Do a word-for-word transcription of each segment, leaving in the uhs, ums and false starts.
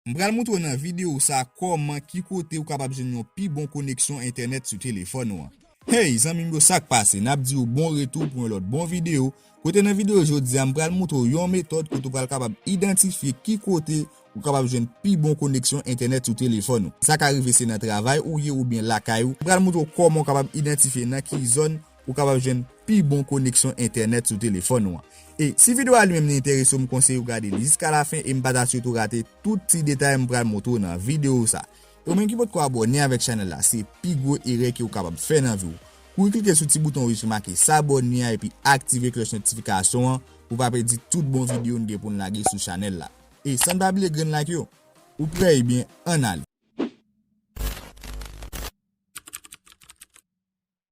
M pral montre w nan videyo sa kòman, ki kote ou kapab jwenn yon pi bon koneksyon entènèt sou telefòn ou an. Hey, zanmi m yo, sa k pase? N ap di w bon retou pou yon lòt bon videyo. Kote nan videyo jodi a, m pral montre w yon metòd kote w pral kapab idantifye ki kote ou kapab jwenn pi bon koneksyon entènèt sou telefòn ou. Sa ka rive se nan travay ou ye oubyen lakay ou. M pral montre w kòman w kapab idantifye nan ki zòn ou kapab jwenn pi bon koneksyon entènèt sou telefòn ou an. E si videyo a li menm li enterese w, m konseye w gade li jiska lafen e m pa ta swete w rate tout ti detay m pral montre w nan videyo sa. E ou menm ki potko abòne avèk chanèl la, se pi gwo erè ke w kapab fè nan vi w. Kouri klike sou ti bouton wouj ki make s'abonner a epi aktive klòch notifikasyon an pou w pa pèdi tout bon videyo n gen pou n lage sou chanèl la. E san n pa bliye grenn like yo. Ou prè? Ebyen, ann ale.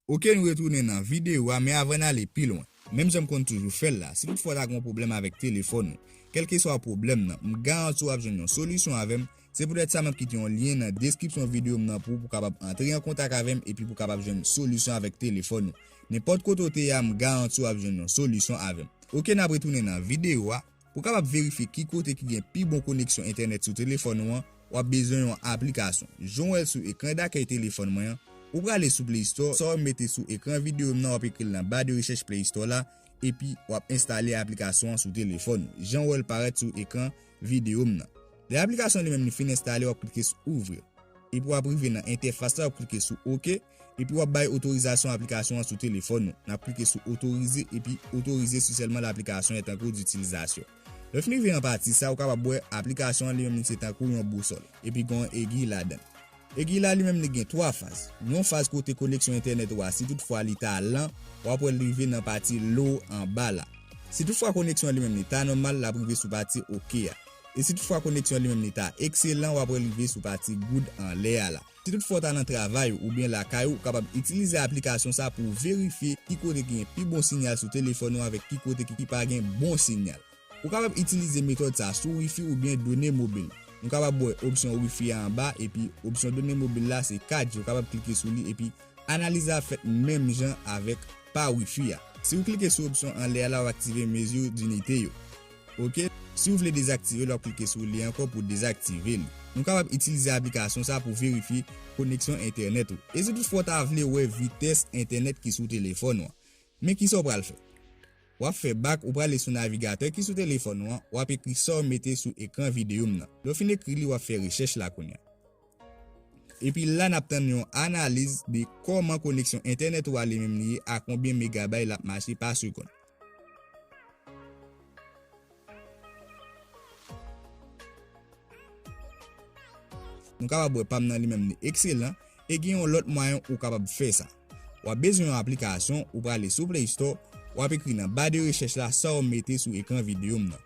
Oke, nou retounen nan videyo a, men avan n ale pi lwen, menm jan m konn toujou fè l la, si toutfwa w ta gen yon pwoblèm avèk telefòn ou, kèlkeswa pwoblèm nan, m garanti w ap jwenn yon solisyon avè m. Se poutèt sa m ap kite yon lyen nan deskripsyon videyo m nan pou w, pou w kapab antre an kontak avè m epi pou w kapab jwenn solisyon avèk telefòn ou. Nenpòt kote w te ye a, m garanti w ap jwenn yon solisyon avè m. Oke, n ap retounen nan videyo a. Pou w kapab verifye ki kote ki gen pi bon koneksyon entènèt sou telefòn ou an, w ap bezwen yon aplikasyon. Jan w wè l sou ekran dakèy telefòn mwen an, ou prale sou Play Store, sa w mete sou ekran videyo m nan, w ap ekri l nan ba de rechèch Play Store la, epi w ap enstale aplikasyon an sou telefòn ou, jan w wè l parèt sou ekran videyo m nan. Lè aplikasyon li menm li fin enstale, w ap klike sou ouvrir. Epi w ap rive nan entèfas la, w ap klike sou oke, epi w ap bay otorizasyon aplikasyon an sou telefòn ou. N ap klike sou otorize, epi otorize si sèlman aplikasyon est en cours d'utilisation. Lè w fin rive nan pati sa, ou kapab wè aplikasyon an li menm li se tankou yon bousòl, epi gen yon egi ladan l. Egi la li menm li gen twa faz. Yon faz kote koneksyon entènèt ou a, si toutfwa li ta lan, w ap wè l rive nan pati low anba la. Si toutfwa koneksyon an li menm li ta nòmal, l ap rive sou pati oke a. E si toutfwa koneksyon an li menm li ta ekselan, w ap wè l rive sou pati good anlè a la. Si toutfwa w ta nan travay ou oubyen lakay ou, ou kapab itilize aplikasyon sa pou w verifye ki kote ki gen pi bon sinyal sou telefòn ou avèk ki kote ki, ki pa gen bon sinyal. Ou kapab itilize metòd sa sou Wi-Fi oubyen done mobil. Nou kapab wè opsyon Wi-Fi a anba, epi opsyon done mobil la se kat G. Ou kapab klike sou li epi analiz la fèt menm jan avèk pa Wi-Fi a. Si w klike sou opsyon anlè a la, w aktive mezi dinite yo. Oke? Si w vle dezaktive l, w ap klike sou li ankò pou dezaktive li. Nou kapab itilize aplikasyon sa pou verifye koneksyon entènèt ou. E si toutfwa w ta vle wè vitès entènèt ki sou telefòn ou an, men kisa w pral fè? W ap fè bak, ou prale sou navigatè ki sou telefòn ou an, w ap ekri sa w mete sou ekran videyo m nan. Lè w fin ekri li, w ap fè rechèch la kounye a. Epi la, n ap tann yon analiz de kòman koneksyon entènèt ou a li menm li ye, a konbyen megabay l ap mache pa segonn. Nou kapab wè pa m nan li menm li ekselan, e gen yon lòt mwayen ou kapab fè sa. W ap bezwen yon aplikasyon, ou prale sou Play Store, w ap ekri nan ba de rechèch la sa w mete sou ekran videyo m nan.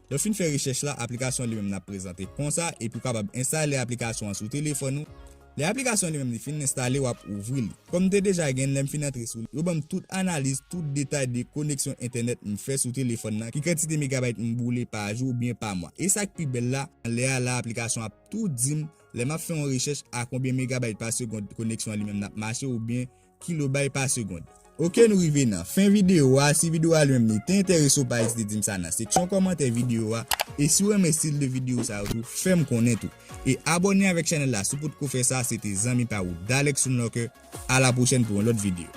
Lè w fin fè rechèch la, aplikasyon li menm nan ap prezante konsa, epi w kapab enstale aplikasyon an sou telefòn ou. Lè aplikasyon li menm li fin enstale, w ap ouvri li. Kòm m te deja gen l, lè m fin antre sou li, yo ban m tout analiz, tout detay de koneksyon entènèt m fè sou telefòn nan, ki kantite megabayt m boule pa jou oubyen pa mwa. E sa k pi bèl la, anlè a la, aplikasyon ap tou di m, lè m ap fè yon rechèch, a konbyen megabayt pa segonn koneksyon an li menm nan ap mache oubyen kilobay pa segonn. Oke, nou rive nan fen videyo a. Si videyo a li menm li te enterese w, pa ezite di m sa nan seksyon kòmantè videyo a. E si w renmen estil de videyo sa yo tou, fè m konnen tou. E abòne avèk chanèl la si w potko fè sa. Se te zanmi pa ou, Dalex Unlocker. A la pwochèn pou yon lòt videyo.